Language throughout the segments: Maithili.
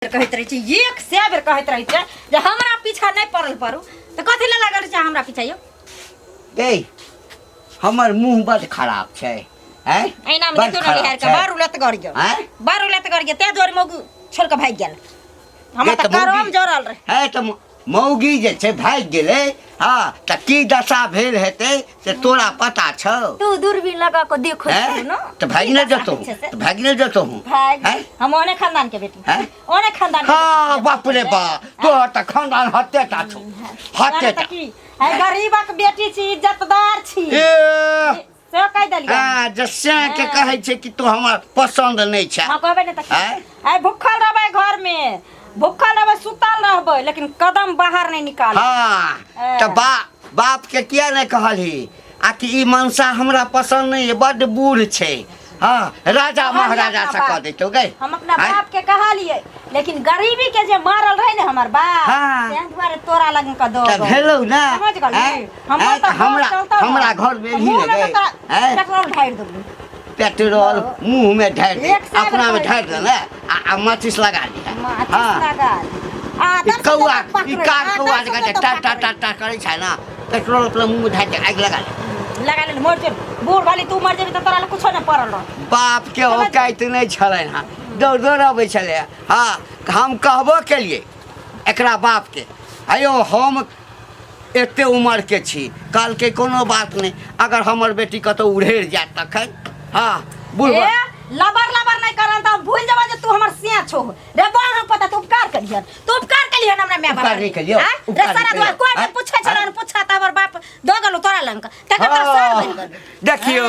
कहैत रहै छी, 100 बेर कहैत रहै छै जे हमरा पीछा नहि पड़ल पड़ू, तऽ कथी लए लागल छै हमरा पीछा यौ? गै, हमर मुँह बड खराब छै, आँय? ऐना में बड देखियौ ने, खराब निहार के छै। बार उलत गड़ गेल। आँय? बार उलत गड़ गेल, तें दुआरे मौगी छोड़ के भागि गेल। हमर गै, तऽ तऽ मौगी- करम जरल रहे। है तऽ मौगी जे छै भागि गेलै। हँ, तऽ की दशा भेल हेतै से तोरा पता छौ? तू दूरबीन लगा के देखो हैं? ने। तऽ भागि नहि जेतौ, तऽ भागि नहि जेतौ? भागि हैं? हम ओने खानदान के बेटी। हैं? ओने खानदान के हँ बेटी। बाप रे बाप, तोहर तऽ खानदान हते टा छौ, हते टा। की है, गरीबक बेटी छी, इज्जतदार छी। ए से कहि देलियै। हँ, जे सैं के कहै छै कि तू हमरा पसन्द नहि छै। हम कहबै ने तऽ आँय? आइ भूखल रहबै, घर में भूखल रहबै, सुतल रहबै, लेकिन कदम बाहर नहीं निकाल। हँ, तऽ बाप के किया नहि कहलही आ कि ई मनसा हमरा पसन्द नहि अइ, बड्ड बूढ़ छै? हँ, राजा कहलियै महाराजा अपना से कह बाप। दैतौ गै। हम अपना आँय? बाप के कहलियै, लेकिन गरीबी के जे मारल रहे ने हमर बाप, तें दुआरे तोरा लग के दो तऽ भेलौ ने? समझ गेली? आँय? हमर आँय, तऽ तऽ हमरा घर चलतौ ने। हमरा घर में तऽ ही मुँह ने में गै। तऽ तोरा आँय? पेट्रोल ढारि देबौ। पेट्रोल मुँह में ढारि दे। 100 अपना में बेर ढारि दे ने आ माचिस लगा लिहे। माचिस हँ। लगा ले। आ ई दर्शन कौआ तऽ ई पकड़ै, कार आ कौआ दर्शन जकाँ जे तऽ टा टा पकड़ै। टा टा करै छै ने, पेट्रोल अपना मुँह में ढारि दे, आगि लगा ले। लगा ले, मर जेबी बूढ़ वाली, तू मर जेबी तऽ तोरा लए कुछो नहि पड़ल रह। बाप के औकाइत नहि छलनि हँ, दौड़ दौड़ अबै छलै। हँ, हम कहबो केलियै एकरा बापके, अयो हम एते उमरके छी। कहलकै कोनो बात नहि, अगर हमर बेटी कतहु उड़ेर जायत तखन? हँ, बुढ़ ए लबर लबर नहीं करन त भूल जाबा जे तू हमर सिया छो रे। बा हम पता तू उपकार करियन, तू उपकार कलियन हमरा my बाप। उपकार नहीं कलियौ, हाँ? रे उपकार सारा नहीं दुआर कलियौ। कोई नहीं हाँ? पूछे छलन, पूछा त हमर बाप दो गेलो तोरा लंग तकर तोरा सर बन गेल। देखियौ,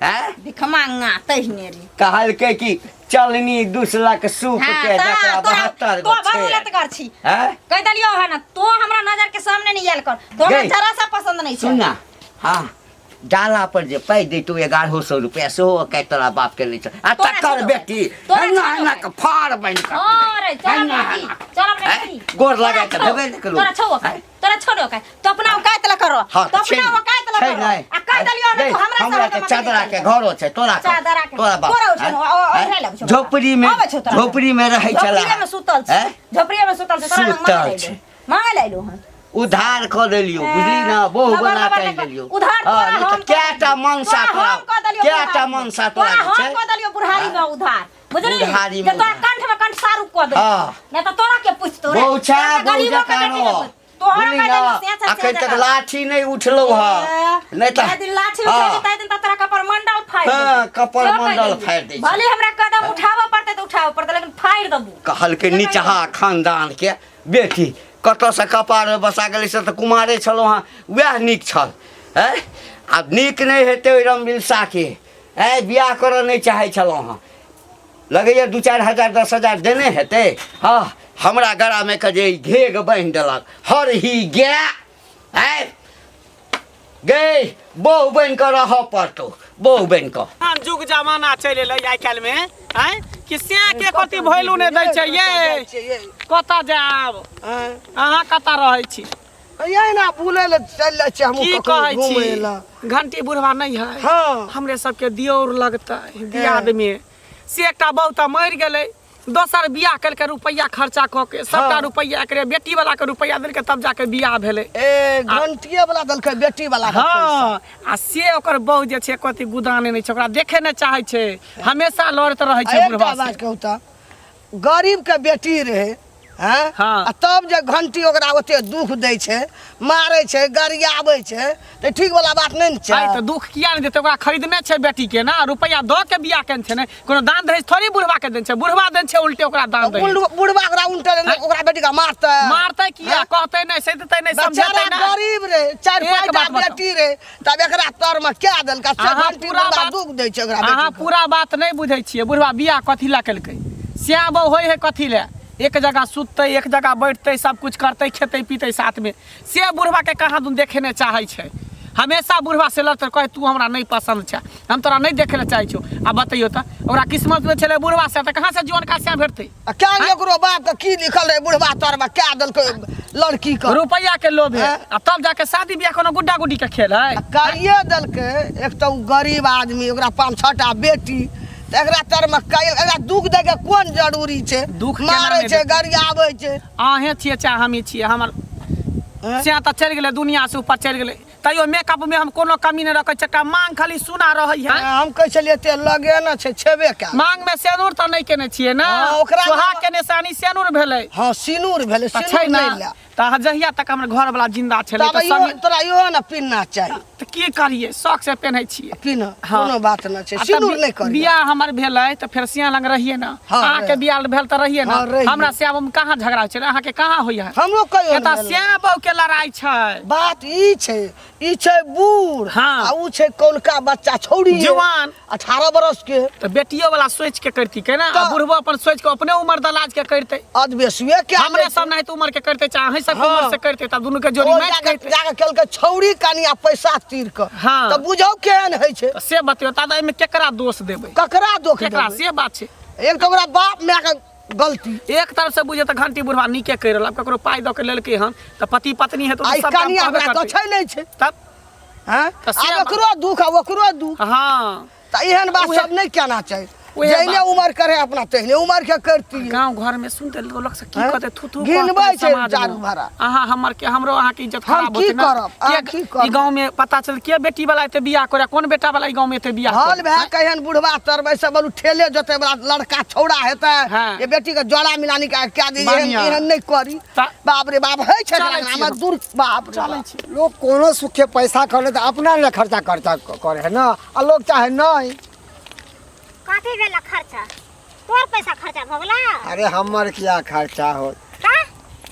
हैं? भिखमांगा तहिने रे। कहलकै कि चलनी दुसलक सूप हाँ, के ता- जकरा तोरा 72 तो गो बड़ छेद। उलटगर छी। हैं? कहि देलियौ हन, तो हमरा नजर के सामने नहीं आयल कर, तो हमरा गई। जरा सा पसंद नहीं छै। सुन ना, हाँ, डाला पर जे पाइ दैतौ 1100 रुपया, सेहो के तोरा बाप के नहि छौ आ तोरा तकर छौ। बेटी तोरा एना छौ। एना के फाड़ बनि कऽ हाँ रे, चल एना अपने एना। बेटी, चल अपने हैं? बेटी। गोर तोरा लगाय के छौ, भेबे नहि केलौ। तोरा छौ ओकाय, हैं? तोरा छौ ओकाय, तो अपना औकात ल करो। हाँ, तो छै अपना ने, औकात ल छै करो। नहि। आ कहि देलियौ हन, गै, तू हमरा हमरा से के चदरा के घरो छै, तोरा के- चदरा के- तोरा बाप तोरा हैं? उठे- ओ- हैं? ओढ़े लगै छौ। झोपड़ी में अबै छौ तोरा। झोपड़ी में रहै छला। झोपड़िए में सुतल छै। हैं? झोपड़िए में सुतल छै, तोरा लग सुतल मांगे छै। लैलो। मांगे लैलो हन। उधार कऽ देलियौ, बुझली ने, बहु लबर बना लबर के नहि कर- देलियौ। उधार हाँ, तोरा नहि तऽ हम कऽ कएटा देलियौ। मनसा तोरा तोरा हम कऽ देलियौ कएटा बुढ़ारी में। मनसा तोरा तोरा जे हम छै? कऽ देलियौ बुढ़ारी में उधार, बुझली? बुढ़ारी में जे तोरा उधार। कंठ में कंठ सारू कऽ देलियौ। हाँ। नहि तऽ तोरा के पुछतौ रे? बहु छै, तोरा तऽ बहु गरीबो के जकाँ बेटी नहि रह। पुछतौ। तोहरा बुझली कह ने, देलियौ, से छै, से अखन तक जकाँ। लाठी नहि उठलौ हँ, नहि तऽ जाहि दिन लाठी हाँ। उठेबी ताहि दिन तऽ तोरा कपर मंडल फाड़ि हाँ, देबौ। कपर सेहो कहि मंडल देलियौ। फाड़ि दै छै। भले हमरा कदम उठाबऽ पड़तै तऽ उठाबऽ पड़तै, लेकिन फाड़ि देबौ। कहलकै निचहा खानदान के बेटी कतऽसँ कपारमे बसा गेलै, से तऽ कुमारे छलहुँ हँ, वएह नीक छल। आँय, आब नीक नहि हेतै ओहि रमबिलसाके। आँय, बियाह करऽ नहि चाहै छलहुँ हँ, लगैए 2-4 हजार 10 हजार देने हेतै। हँ, हमरा गरामे के जे ई घेघ बान्हि देलक हर ही गाय। आँय गै, बहु बनि कऽ रहऽ पड़तौ, बहु बनि कऽ। हँ, जुग जमाना चलि एलै आइ काल्हिमे आँय कि से के कथी वैल्यू नहि दै छै ये। कतऽ जायब अहाँ, कतऽ रहै छी? ये ना बुलै लए चलि जाइ छियै हमहूँ की कखनो कहै घुमै छी लए। घंटी बुढ़वा नहि है? हमरे सबके दियोर लगतै दियाद में, से एकटा बहु तऽ मरि गेलै, दोसर बियाह केलकै, रुपैआ खर्चा कऽ के सबटा रुपैआ एकरे बेटी वाला के रुपैआ देलकै, तब जाके बियाह भेलै। ए, घंटिए वाला देलकै बेटी वाला के पैसा। हँ, आ से ओकर बहु जे छै कथी गुदाने नहि छै, ओकरा देखे नहि चाहै छै, हमेशा लड़ैत रहै आ छै एकटा बुढ़वा से। बात कहू तऽ, गरीब के बेटी रहे हैं? आ तब जे घंटी ओकरा ओते दुख दै छै, मारै छै, गरियाबै छै, तऽ ठीक वाला बात नहि ने छै? आइ तऽ दुख किया नहि देतै? ओकरा खरीदने छै बेटी के ने, रुपैआ दऽ के बियाह केने छै ने, कोनो दान दहेज थोड़ी बुढ़वा के देने छै। बुढ़वा देने छै उल्टे ओकरा दान दहेज। बुढ़वा ओकरा उल्टे ओकरा बेटी के मारतै? मारतै किया? कहतै नहि, सहितै नहि, समझेतै बेचारा नहि। गरीब रहे, चारि एक पाँच टा बात बताउ। बेटी रहे, तब एकरा तर में क्या देलका से अहाँ घंटी पूरा बुढ़वा बात दुख दै छै ओकरा अहाँ बेटी के। पूरा बात नहि बुझै छियै। बुढ़वा बियाह कथी लए केलकै? श्याम बहु होइ है कथी लए? एक जगह सुततै, एक जगह बैठतै, सब कुछ करतै, खेतै पीतै साथमे। से बुढ़वाके कहाँ दुन देखे नहि चाहै छै, हमेशा बुढ़वा से लड़तै, कहै तू हमरा नहि पसन्द छै, हम तोरा नहि देखे लए चाहै छियौ। आ बतैयौ तऽ, ओकरा किस्मतमे छलै बुढ़वा से, तऽ कहाँ से जीवन का श्याम भेटतै? आ क्या ओकरो बाप के की लिखल रहे, बुढ़वा तर में क्या देलकै लड़की के? रुपैआ के लोभ है। हैं? आ तब जाके शादी बियाह कोनो गुड्डा गुड्डी के खेल है? आ करिए देलकै। एक तऽ ओ गरीब आदमी, ओकरा पाँच छह टा बेटी, तऽ एकरा तरमे कैल एकरा दुख दैके कोन जरूरी छै? दुख केना मारै नहि छै, देतै? गरियाबै छै। अहें छियै चाहे हमही छियै, हमर हैं? से तऽ चलि गेलै, दुनिया से ऊपर चलि गेलै, तैयो मेकअप में हम कोनो कमी नहि रखै छियै, एकटा मांग खाली सुना रहै है। हम कहै छलियै एते लगे ने छै, छेबे कयल। मांग में सेनुर तऽ नहि केने छियै ने? हँ, ओकरा सोहाग के निशानी सेनुर भेलै। हँ, सिनूर भेलै। तऽ सिनूर छै ने नहि लए। तऽ जहिया तक हमर घर वाला जिंदा छलै तब तऽ इहो संगे तोरा इहो ने पिन्हना चाही। तऽ की करियै, शौक से पेन्है छियै। पिन्ह। हँ। कोनो बात नहि छै। आ तऽ सिनूर नहि करियै। बियाह हमर भेलै तऽ फेर सिया लग रहियै ने? हँ, अहाँके रहियै। बियाह भेल तऽ रहियै ने? हँ, रहियै। हमरा सिया में कहाँ झगड़ा होइ छलै? अहाँके कहाँ होइया? हमरो कहियो एतऽ नहि भेलै। सिया बहू के लड़ाई छै। बात ई छै, ई छै बूढ़, हाँ। आ ऊ छै कौनका बच्चा छौड़ी जुआन। 18 बरस के। तऽ बेटियो वाला सोच के करती के ना, आ तऽ- बुढ़बो अपन सोच के अपने उम्र दलाज के करते। अधबेसुए के हमरे सब नहीं तो उम्र के करते, चाहे अहीं सब हाँ। उम्र से करते, तब दुनू के जोड़ी ओ मैच जाके करते। जाके केलकै छौड़ी कनिया पैसा तीर के। हाँ। तऽ बुझौ केहन होइ छै। तऽ से बतियौ दादा, एहिमे केकरा दोष देबै? ककरा दोख केकरा देबै? से बात छै। एक तऽ ओकरा बाप माय के गलती। एक तरफ से बुझे तऽ घंटी बुढ़वा नीके करि रहल। आब ककरो पाइ दऽ के लेलकै हन तऽ पति पत्नी हेतौ आ तऽ ई सब काम कनिया कहबे ओकरा करतै। गछै नहि छै। तब हैं? तऽ से आब बात- ओकरो दुख आ ओकरो दुख। हाँ। तऽ एहन बात उहे- सब नहि केना चाही। उहे जहने बात। उमर करे अपना तेहने उमर के करती। गांव घर में सुनते लोग से की हैं? कहते, थू थू घिनबै कहते छै समाज में। चारू भरा। अहाँ हमर के हमरो अहाँ के इज्जत हम खराब की होते ना। करब? अहाँ के की करब? ई गांव में पता चल के बेटी वाला एते बियाह करे, कोन बेटा वाला ई गांव में एते बियाह हल करे? भए केहन बुढ़वा तरबै से बोलू ठेले जोते वाला लड़का छौड़ा हेतै। हाँ। ये बेटी के जोड़ा मिलानी के क्या दी, एहन बढ़िया। एहन नहि करी। तऽ- बाप रे बाप होइ छै। चलै छी हमर हम। दूर बाप रे चलै बाप। छी। लोग कोनो सुखे पैसा करे तऽ अपना ले खर्चा करता करे है ना, आ लोग चाहे नहीं। कथी भेल खर्चा? तोर पैसा खर्चा भऽ गेला? अरे हमर किया खर्चा हो? का?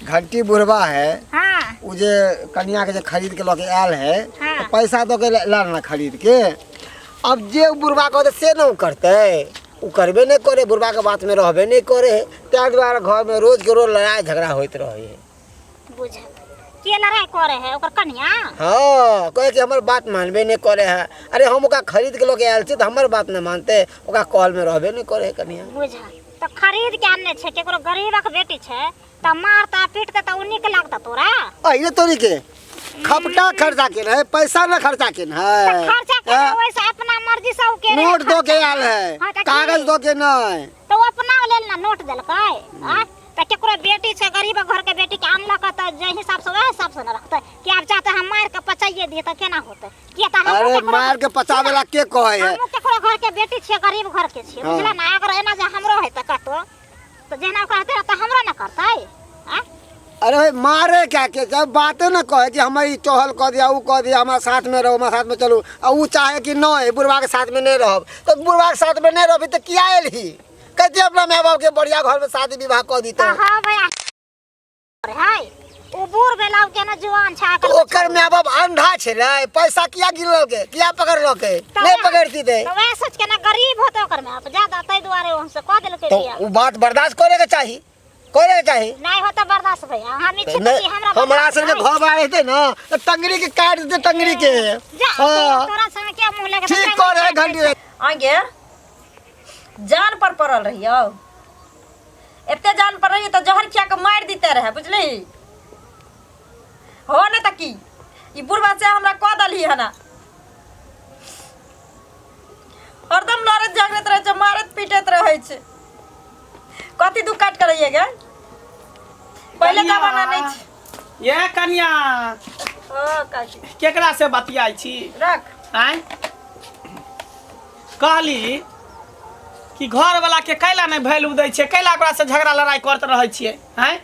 घंटी बुढ़वा है। हाँ। उ जे कनिया के जे खरीद के लऽ के आयल है, हाँ। तऽ पैसा दऽ के लाल ना खरीद के। अब जे उ बुढ़वा कहतै से ने उ करतै, उ करबे नहि करे, बुढ़वा के बात में रहबे नहि करे है, ताहि दुआरे घर में रोज के रोज लड़ाई झगड़ा होइत रहे है। बुझल के लड़ाई करे है ओकर कनिया? हाँ, कहे कि हमर बात मानबे नहीं करे है। अरे हम ओकरा खरीद के लऽ के आयल छी तऽ हमर बात नहीं मानते, ओकरा कॉल में रहबे नहीं करे है कनिया। बुझल तऽ खरीद के आनने छै, केकरो गरीबक बेटी छै तऽ मारता पीटता तऽ उ नीक लागता तोरा? अरे तोरी के खपटा खर्चा केने है, पैसा न खर्चा केने है। तऽ खर्चा केने हाँ? ओइसे अपना मर्जी से उ केने नोट दऽ के खर्चा। आयल है। हाँ, तऽ की? कागज दऽ के नहीं। तऽ उ अपना लेल ना नोट देलकै? आँय, तऽ केकरो बेटी छै, गरीब घर के बेटी के आनलक तऽ जे हिसाब से वएह हिसाब से ने रखतै कि आब जाते हम मारि के पचाइए दिए तऽ केना होतै? किया तऽ हमहूँ अरे केकरो- मार के पचावे ला के कहे है? हमहूँ केकरो घर के बेटी छियै, गरीब घर के छियै। हाँ। बुझला ने, अगर एना जे हमरो हेतै कतौ तऽ जेना ओकरा हेतै तऽ हमरो ने करतै? आँय? अरे भाई मारे क्या के, जब बाते न कहे कि हम ई चहल कह दिया ऊ कह दिया, हमारा साथ में रहो, हमारा साथ में चलू, आ ऊ चाहे कि नहीं बुढ़वा के साथ में नहीं रहब, तो बुढ़वा के साथ में नहीं रहबी तो किया एलही? कहती अपना माय बाप के बढ़िया घर में शादी विवाह कह दी। तऽ हाँ भैया है उ बूढ़ भेला, उ केना जुआन छै तो ओकर माय बाप अंधा छलै, पैसा किया गिनलकै, किया पकड़लकै? नहीं पकड़ती ते तऽ वएह सोच के ना, गरीब होते ओकर माय बाप ज्यादा, ताहि दुआरे हमसे कह देलकै तो बियाह। उ बात बर्दाश्त करे के चाही, करे के चाही। नहीं होता बर्दाश्त भैया, हम ई छी नहीं, कि हमरा हमरा बर्दाश्त संगे नहीं। घर बार हेतै ना तऽ टंगरी के काट देतै, टंगरी के। जा हाँ। तोरा संगे क्या मुंह लगे? ठीक करे घंटी। आगे जान पर पड़ल रहियौ, एते जान पर रहियो तऽ जहर खिया के मारि दिते रहे, बुझली हो ने? तऽ की ई बुढ़बा से हमरा कह दलही हना? हरदम लड़ैत झगड़ैत रहै छै, मारैत पीटैत रहै छै। कथी दुख काट के रहिए गे? पहिले कनिया। जमाना नहि छै। ये कनिया। ओ काकी। केकरा से बतियाइ छी? रख। आँय, कहली कि घर वाला के कैला नहि वैल्यू दै छियै, कैला ओकरा से झगड़ा लड़ाई करत रहै छियै? आँय,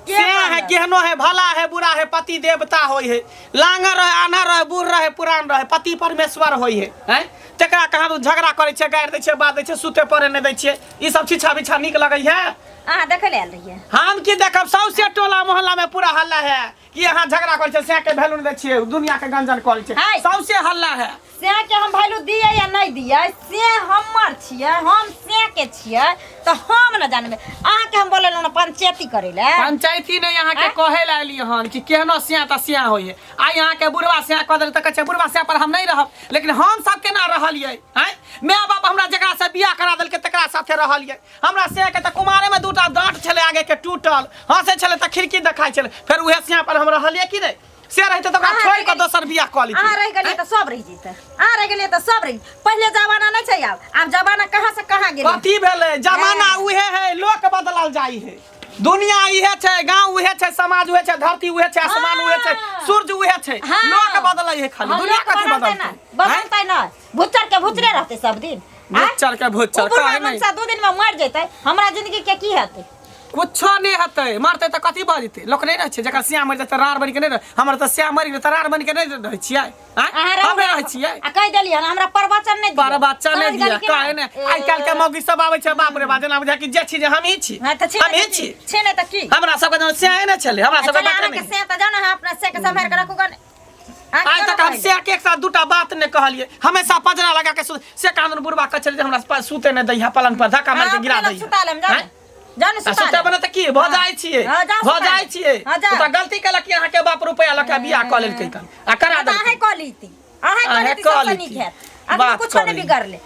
के से है? कहलक? केहनो है, भला है, बुरा है, पति देवता होइ है। लांगर रहे, आन्हर रहे, बूढ़ रहे, पुरान रहे, पति परमेश्वर होइ है। आँय, तकरा कहाँ तू झगड़ा करै छियै, गारि दै छियै, बात दै छियै, सुते पड़े नहि दै छियै, ई सब छिछा बिछा नीक लगै है? अहाँ देखै लए आयल रहियै? हम की देखब, सौंसे टोला मोहल्ला में पूरा हल्ला है कि अहाँ झगड़ा करै छियै, सैं के वैल्यू नहि दै छियै, दुनिया के गंजन करै छियै। हाय। सौंसे हल्ला है। से के हम वैल्यू दिए या नहि दिए से हमर छियै, हम से के छियै तऽ हम न जानबै। अहाँके हम बोलेलहुँ ने पंचायती करै लए। पंचायती नहि, अहाँके कहै लए एलियै हन कि केहनो सिया तऽ सिया होइए। आइ अहाँके बुढ़वा सिया कह देलक तऽ कहै छै बुढ़वा सिया पर हम नहि रहब, लेकिन हम सब केना रहलियै? आँय, माय बाप हमरा जकरा से बियाह करा देलकै तकरा साथे रहलियै। हमरा सिया के तऽ कुमारे में दूटा दाँत छलै आगे के टूटल, हँसै छलै तऽ खिड़की देखाइ छलै, फेर उहे सिया पर हम रहलियै कि नहि? से रहते तऽ ओकरा अहाँ छोड़ि रहि कऽ गेलियै। दोसर बियाह कऽ अहाँ लितियै। रहि गेलियै तऽ सब रहि जेतै, अहाँ रहि गेलियै तऽ सब रहि। पहिले जमाना नहि छै आब, आब जमाना कहाँ से कहाँ गेलै। कथी भेलै? जमाना हाँ। उहे है, लोक बदलल जाइ है। दुनिया इहे छै, गांव उहे छै, समाज उहे छै, धरती उहे छै, आसमान उहे छै, हाँ। सूरज उहे छै, हाँ। लोक बदलै है खाली। हाँ, दुनिया लोक कथी बदलतै बदलतै? ना, बदलतै ना, भुच्चर के भुच्चरे रहतै सब दिन। आँय? भुच्चर के भुच्चर, ओ बुढ़वा काहे नहि? मनसा 2 दिन में मर जेतै, हमरा जिंदगी के की हेतै? कुछो नहि हेतै। मरतै तऽ कथी भऽ जेतै? लोक नहि रहै छै जकर श्याम मरि जेतै राड़ बनि के नहि रहै। हमर तऽ श्याम मरि गेलै तऽ राड़ बनि के नहि रहै छियै? आँय? अहाँ रहू हम नहि ने। रहै छियै। आ कहि देलियै हन, हमरा प्रवचन नहि दिअ। प्रवचन नहि समझ दिअ, गेली कि काहे नहि? नहि? आइ काल्हि के मौगी सब आबै छै, बाप रे बाप, जेना बुझाय कि जे छी जे हमही छी। हँ, तऽ छी ने हमही तऽ की? छी। छी ने तऽ की? हमरा सबके जहन स्याहे नहि छलै, हमरा सबके चल, बाते अहाँके नहि। से तऽ जाउ ने, अहाँ अपना से के सम्हारि कऽ रखू गने। अहाँके आइ तक केना हम कहै? से के एक साथ दूटा बात नहि कहलियै। हमेशा पजरा लगा के से कानून बुढ़बा कहै छलै जे हमरा सुते नहि दैहा, पलंग पर धक्का मारि के अहाँ गिरा अपने लग दैहा। सुता लेम, जाउ ने। आँय? जाउ ने आ सुता सुते लेम। बने तऽ की भऽ जाइ छियै? हाँ, जाउ भऽ सुता जाइ लेम। छियै। हाँ, जाउ। ओ तऽ गलती केलक कि अहाँके बाप रुपैआ लऽ के बियाह कऽ लेलकै कन आ करा तऽ अहें देलकै। कऽ लीती, अहें कऽ अहें लीती, कऽ सबसँ लीती। नीक हैत। अखन बात कुछो नहि करी। बिगड़लै।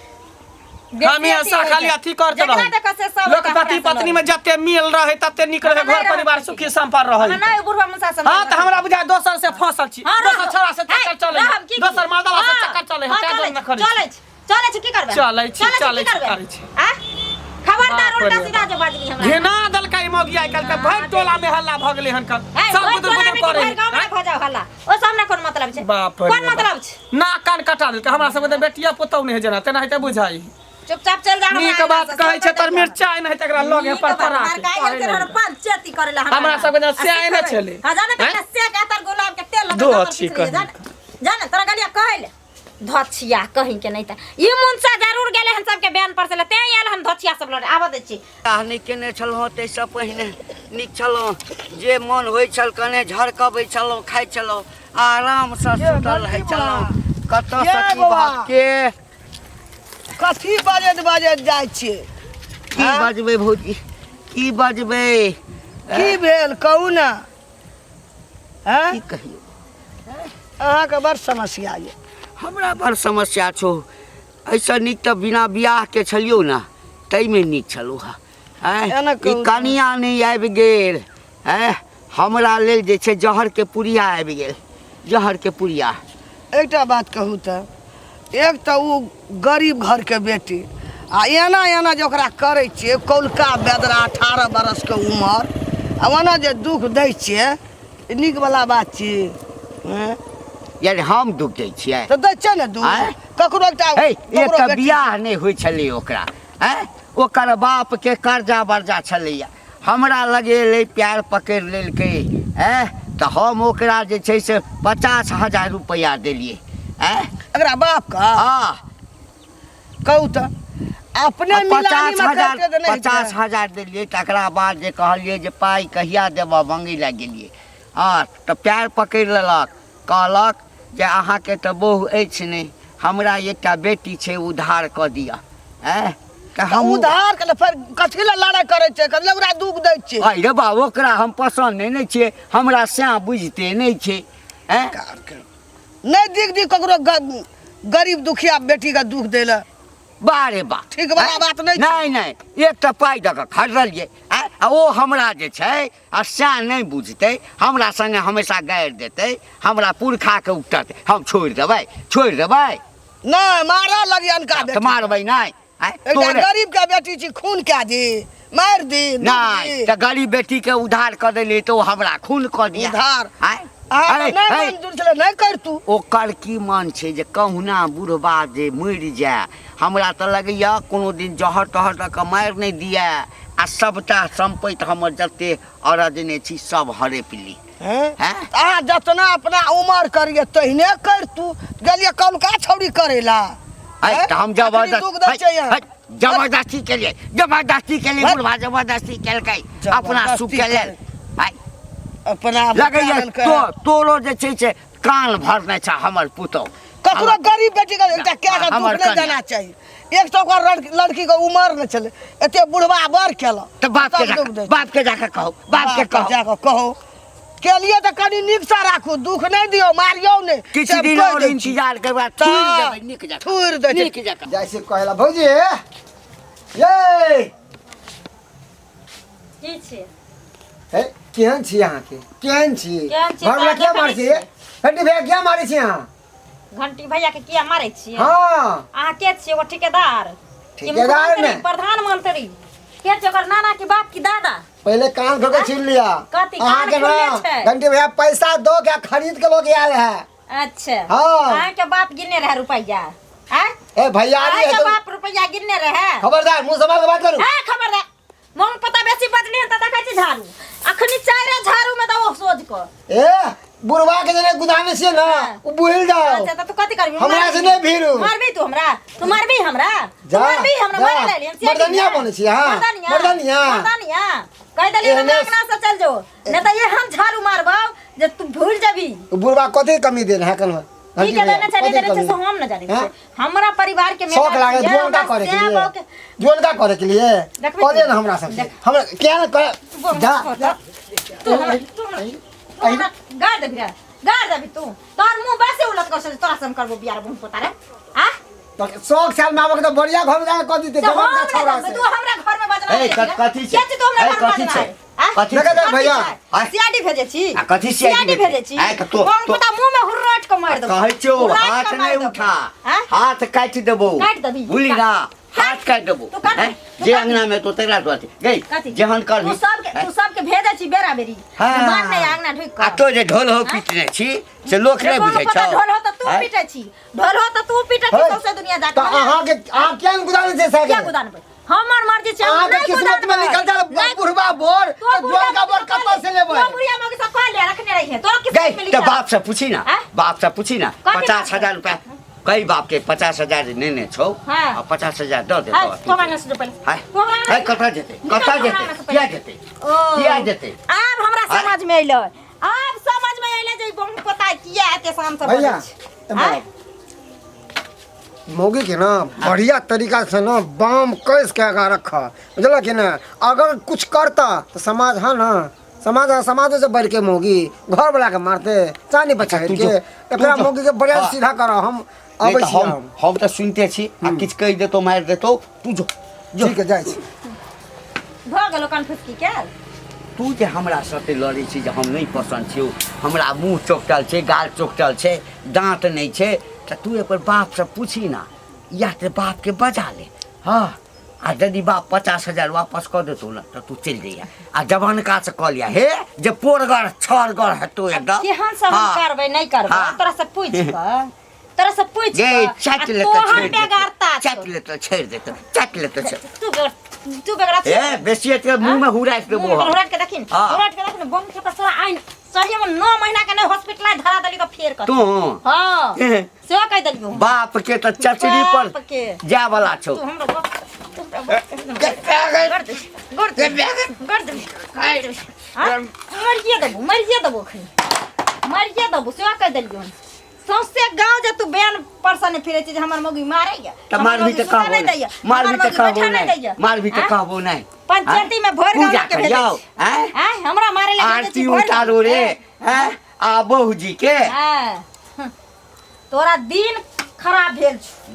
बेसी हमेशा अथी होइ खाली छै। अथी करते जकरा रहू। देखऽ से सब लोक ओकरा पति से पत्नी लड़ै। में जते मिल रहे तते नीक रहे, हमरा घर नहि परिवार रहत सुखी संपन्न रहे। हमरा नहि बुढ़वा मुसा से हाँ, तऽ हमरा बुझाय दोसर से फंसल छी, हाँ, दोसर रहब। छोरा से चक्कर हे, चले, रहब की? दोसर मर्दवा से हाँ, चक्कर चले, हाँ, तें चलै दुआरे न छी, करै छी। चलै छी, चलै छी, की करबै? चलै छी, चलै चलै छी, छी, की करबै? करै छी। आ? खबरदार बाप उल्टा रे सीधा बाप। जे बाजली हमरा। घिना देलकै ई मौगी आइ काल्हि के, भरि टोला में हल्ला भऽ गेलै हन कन। हे, सब भरि गुदुर टोला गुदुर में कि करै। भरि गाँव में आँय? भऽ जाउ हल्ला, ओहिसँ हमरा कोन मतलब छै? बाप रे कोन बाप। मतलब छै? नाक कान कटा देलकै। हमरा सबके तऽ बेटिया पुतहु नहि है जेना तेनाहिते बुझाइ। चुपचाप चल जा। हमरा नीक आंगन बात से, कहै छै सब तर बदलि मिरचाइ नहि तकरा लगे नीक पर बात, परा मार के, के आइ कहै गेल नहि। रहल पंचायती करे ला हमरा। हमरा सबके जेना आ स्याह नहि सिखबै। छलै। हाँ, जाने हैं? तऽ स्याह के अतर गुलाब के तेल लगा दो के अच्छी खिचड़ी, कही। जाने जाने तोरा गलिया कहै ले धछिया कहीं के नहीं त ई मुनसा जरूर गेले हन सबके बयान पर से ते आयल हन धछिया सब लड़े आबऽ दै छी। बियाह नहि केने छलहुँ ताहिसँ पहिने नीक छलहुँ, जे मन होइ छल कने झरकबै छलहुँ, खाइ छलहुँ, आरामसँ सुतल रहै छलहुँ। कतऽसँ ये की बौआ। बात के कथी बजैत बजैत जाइ छियै? की बजबै भौजी, की बजबै? की भेल कहू ने? हैं? की कहियौ, अहाँके बड़ समस्या यऽ। हमरा बड़ समस्या छौ। एहिसँ नीक तऽ बिना बियाहके छलियौ ने, ताहिमे नीक छलहुँ हँ। आँय, एना ई कहू। कनिया नहि आबि गेल, आँय, हमरा लेल जे छै जहरके पुड़िया आबि गेल, जहरके पुड़िया। एकटा बात कहू तऽ, एक तऽ ओ गरीब घरके बेटी आ एना एना जे ओकरा करै छियै, कौलका बेदरा 18 बरसके उमर, आ ओना जे दुख दै छियै, ई नीक वला बात छी? हँ? यानी हम दुख दै छियै? तऽ दै छियै ने दुख। आँय? ककरो एकटा हे, एक ककरो तऽ बेटी बियाह नहि होइ छलै ओकरा, आँय, ओकर बापके कर्जा बर्जा छलैया, हमरा लग एलै, प्यार पकड़ि लेलकै, आँय, तऽ हम ओकरा जे छै से 50,000 रुपैआ देलियै, आँय। एकरा बापके? हँ। कहू तऽ अपने आ मिलानी 50 मे हजार करिते तऽ नहि हेतै। 50,000 देलियै, तकरा बाद जे कहलियै जे पाइ कहिया देबऽ, मङ्गै लए गेलियै, हँ, तऽ प्यार पकड़ि लेलक, कहलक जे अहाँके तऽ बहु अछि नहि, हमरा एकटा बेटी छै, उधार कऽ दिअ। आँय, तऽ तऽ हम उधार के फेर कथी लए लड़ाइ करै छै? कथी लए ओकरा दुख दै छियै? अरे रे बा, ओकरा हम पसन्द नहि ने छियै, हमरा सएह बुझिते नहि छै। आँय, नहि दिख दी ककरो गरीब दुखिया बेटी के दुख दै लए। बा रे बा, ठीक वाला आँय? बात नहि छै। नहि नहि, एकटा पाइ दऽ कऽ खरीदलियै, आँय, आ ओ हमरा जे छै आ सएह नहि बुझतै, हमरा सङ्गे हमेशा गारि देतै, हमरा पुरखाके उपटतै, हम छोड़ि देबै? छोड़ि देबै? नहि, मारऽ लगी अनका तऽ बेटी। मारबै नहि? आँय, एकटा तोरे गरीब के बेटी छी, खून कए दी, मारि दी, दुख नहि दी। तऽ गरीब बेटी के उधार कऽ देलियै तऽ ओ हमरा खून कऽ दिया। उधार? आँय? अहाँके है, नहि है। मंजूर छलै, नहि करतू। ओकर की मन छै जे कहुना बुढ़बा जे मरि जाय। हमरा तऽ लगैया कोनो दिन जहर तहर दऽ कऽ मारि नहि दिया आ सबटा सम्पति हमर जते अरजने छी सब हड़पि ली। हैं? हैं? अहाँ जतना अपना उमर करिए तहिने करतू। गेलिए कौलका छौड़ी करेला। है, हैं? तऽ हम अखनी जबरदस्त दुख दै है, छै यहाँ। है, जबरदस्ती केलिए, जबरदस्ती केलिए, है। बुढ़बा जबरदस्ती केलकै अपना सुख के लेल। है, अपना लगैया बचा लेलकै। तोरो जे छै से कान भरने छ हमर पुतहु। ककरो गरीब बेटी के एकटा कए के दुख हमर नहि कन्या। देना चाही। एक तऽ ओकर लड़की के उमर नहि छलै, एते बुढ़बा बड़ केलक। तऽ बाप के तब दुख जाके, दै छै। बाप के जाके कहू, बाप के कहू। जाके कहू। केलिए तऽ कनि नीकसँ राखू, दुख नहि दियौ, मारियौ नहि। किछु से दिन कहि और दै छी। इंतजार के बाद तऽ थुरि देबै नीक जकाँ। थुरि दै छै। नीक जकाँ। जाइ छी कहै ला भौजी ये। की छै? हे केहन छी अहाँके केहन छी केहन छी? घरवला तोरा किया देखै मारै छी छियै। घंटी भैया किया मारै छी अहाँ घंटी भैया के किया मारै छियै हाँ अहाँ के छियै एगो ठेकेदार कि ठेकेदार मुख्यमंत्री, ने। प्रधानमंत्री के छै ओकर नाना की बाप की दादा पहले कान खोल के छीन लिया कथी? कान अहाँ के खुलले ना छै। घंटी भैया पैसा दो के खरीद के लोग आयल है अच्छा हाँ। अहाँ के बाप गिनने रहे रुपैया आँय? ए भैया अहाँ है के तो बाप रुपैया गिनने रहे खबरदार मुंह संभाल के बात करू ए खबरदार मोन पता बेसी बजली हन त देखै छी झाड़ू अखनी चाइरे झाड़ू में दबो सोझ को ए बुढ़वा के जने गुदाने से ना हाँ। उ बुझल जाओ अच्छा त तू कथी करबी हमरा से नहीं भीरू। मारबी तू हमरा तू मारबी हमरा तू जा, मारबी हमरा जा। मारे लेली हम सियाडी मर्दनिया ना। बनै छी अहाँ। मर्दनिया मर्दनिया। मर्दनिया कह देली हमरा एहने- अंगना से चल जो नहीं त ये हम झाड़ू मारबौ जे तू भूल जबी उ बुढ़वा कथी कमी देन है कल की के देने छै नहीं देने छै से हम न जानै हाँ? छियै हमरा परिवार के शौक मेहनत लागे छियै, जुआन का हमरा करे के सएह लिए बहू के- जुआन का करे के लिए देखबै कह दे तू। ना हमरा सब देख। हमरा क्या ना कर तू बोल, जा तू जा। तू हमरा तू हमरा तू हमरा गाड़ देबी रे गाड़ देबी तू तोहर मुंह वैसे उलट कर से तोरा से हम करबो बियाह बहू पोता रे आ तो शौक साल में आबक तो बढ़िया घर में जाके कह दीते तो जवान हम का नहीं छौड़ा जानबै, से तू हमरा घर में बजना ए, कथी छै? के तू हमरा ए, घर में कथी बजना छै? है? आ? कथी देखा छै? देख भैया। आय। सीआईडी भेजै छी आ, कथी CID भेजै छी आय, तऽ तो- बम तो- पता मुंह में हुर्रट के मारि देबौ कहै छियौ हुर्राट हाथ के मारि नहि देबौ। उठा आँय? हाथ काटि देबौ काटि देबही। बुझली ना हाथ काटि देबौ तू काट, हैं? तू जे काट। अंगना में तो तकरा तो अथी गई कथी? जेहन करबी तू सबके तू सबके भेजै छी बेरा बेरी हाँ। मार नहि अंगना ढुकि आ कऽ तो जे ढोल हो पीटने छी से लोक नहि रे, बुझै पता छौ ढोल हो तऽ तू हैं? पीटै छी ढोल हो तऽ तू पीटै छी है? सौंसे दुनिया जाके तो अहाँ के अहाँ क्या गुदाने छै किया साके गुदानबै हमर मर्जी छै हम अहाँ के नहि किस्मत में गुदानबै। निकल जा नहि बुढ़वा बोर तो तो जुआन का बोर कतऽ से लेबै तो बुढ़िया मौगी सब कह ले रखने रही है तोरा किस्मत में गई लिखा तऽ बाप से पूछी ना आँय? बाप से पूछी ना कथी पचास बाप से? हजार रुपया कई बाप के 50,000 नेने छौ हाँ। आ 50,000 दऽ हाय, देतौ तू हमरा से पहिले हाय तू हमरा हाय कतऽ जेतै निकल कतऽ हमरा जेतै से पहिले। किया जेतै ओ। किया जेतै आब हमरा आँय? समझ में अइलै आब समझ में अइलै जे ई बहु पता किया एते शाम से भैया बजै छै। एम्हर आँय? आउ। मौगी के ना बढ़िया तरीका से ना बाम कस के आगा रख बुझल कि ना अगर कुछ करता तो समाज है ना समाज है समाज से बढ़ के मौगी घर वाला के मारते चानी बचा तू के जो- तू एकरा जो- मौगी के बढ़िया हाँ। सीधा करा हम नहीं अबै तऽ छी हम हम हम तऽ सुनिते छी आ किछु कहि देतौ मारि देतौ तू जो जो ठीक है जाइ छी भऽ गेलो कन्फ्यूज की के तू जे हमरा साथे लड़ै छी जे हम नहि पसन्द छियौ हमरा मुँह चोकटल छै गाल चोकटल छै दाँत नहि छै तऽ तू एक बेर बापसँ पूछी ना या तऽ बापके बजा ले हँ आ यदि बाप 50,000 वापस कऽ देतौ ने तऽ तू चलि जइहे आ जवानकासँ कऽ लिअ हे जे पोरगर छरगर हेतौ एकदम केहन सब हम हँ। करबै नहि करबै हाँ। तोरा से पूछि कऽ तोरा से पूछि गे कऽ चाटि आ लेतौ तोहर छोड़ि देतौ बेगरता छौ। चाटि लेतौ छोड़ि देतौ चाटि लेतौ छोड़ि तू तू बेगरा ए बेसी एते मुँह में हुराकि देबो हम। हुराट के देखिन हाँ। हुराट के देखिन बम के तोरा आइन सही में 9 महीना के नहीं हॉस्पिटल धरा देली तो फेर कर तू हां सेहो कह देलियो बाप के तऽ चचरी पर बाप के। जाय वाला छौ तू हमरा बाप तू हमरा बाप कर दे कर दे कर दे हाँ? मरिए देबो मरिए देबो खनी मरिए देबो सेहो कह देलियो सौंसे गाँव जे तू बैन परसन फिरे छी जे हमर मौगी मारैया तऽ हमर मारबी मौगी तऽ सुतऽ कहबो नहि नहि दैया, मारबी हमर तऽ मौगी कहबो बैठऽ नहि नहि दैया। मारबी तऽ आँय? कहबो नहि पंचायती में भरि गाँव पूजा के भेजै करियौ छी। आँय? आँय, हमरा मारे लए भेजै छी आरती भरि उतारू रे गाँव। आँय? आ बहू जी के आँय, तोरा दिन खराब भेल छौ।